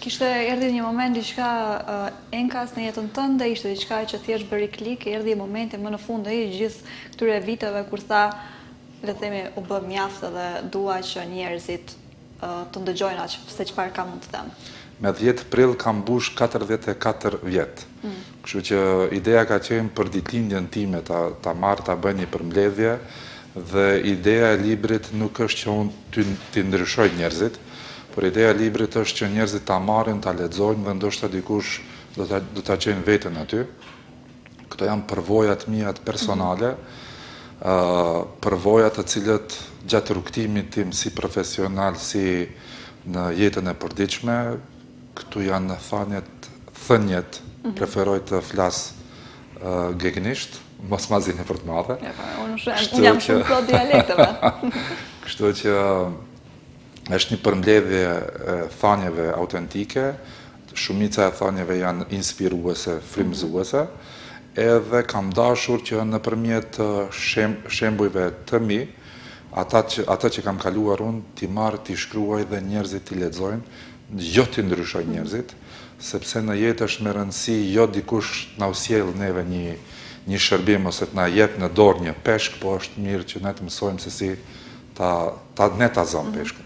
Kishte erdhi një moment diçka enkas në jetën tënde, ishte diçka që thjesht bëri klik, erdhi momenti më në fund i gjithë këtyre viteve kur tha, le të themi, u bë mjaft edhe dua që njerëzit të ndëgjojnë atë se çfarë kam mund të them. Me 10 prill kam mbush 44 vjet. Kështu që ideja ka qenë për ditëlindjen time ta marr, ta bëj një përmbledhje dhe ideja e librit nuk është që unë t'i ndryshoj njerëzit, por ideja e librit është që njerëzit ta marrin, ta lexojnë dhe ndoshta dikush do ta gjejnë veten aty. Këto janë përvojat miat personale, përvoja të cilët gjatë rrugëtimit tim si profesional, si në jetën e përditshme, këtu janë thanjet, thënjet, preferoj të flas gegnisht, mos ma zini për të madhe. Ja, po, unë jam shumë pro dialekteve. Kështu që është një përmbledhje e thanjeve autentike, shumica e thanjeve janë inspiruese, frymëzuese, edhe kam dashur që nëpërmjet shembujve të mi, ata që kam kaluar unë, t'i marr, t'i shkruaj dhe njerëzit t'i lexojnë, jo t'i ndryshoj njerëzit, sepse në jetë është me rëndësi jo dikush na u sjell neve një shërbim ose të na jep në dorë një peshk, po është mirë që ne të mësojmë se si ta ne ta zëmë peshkun.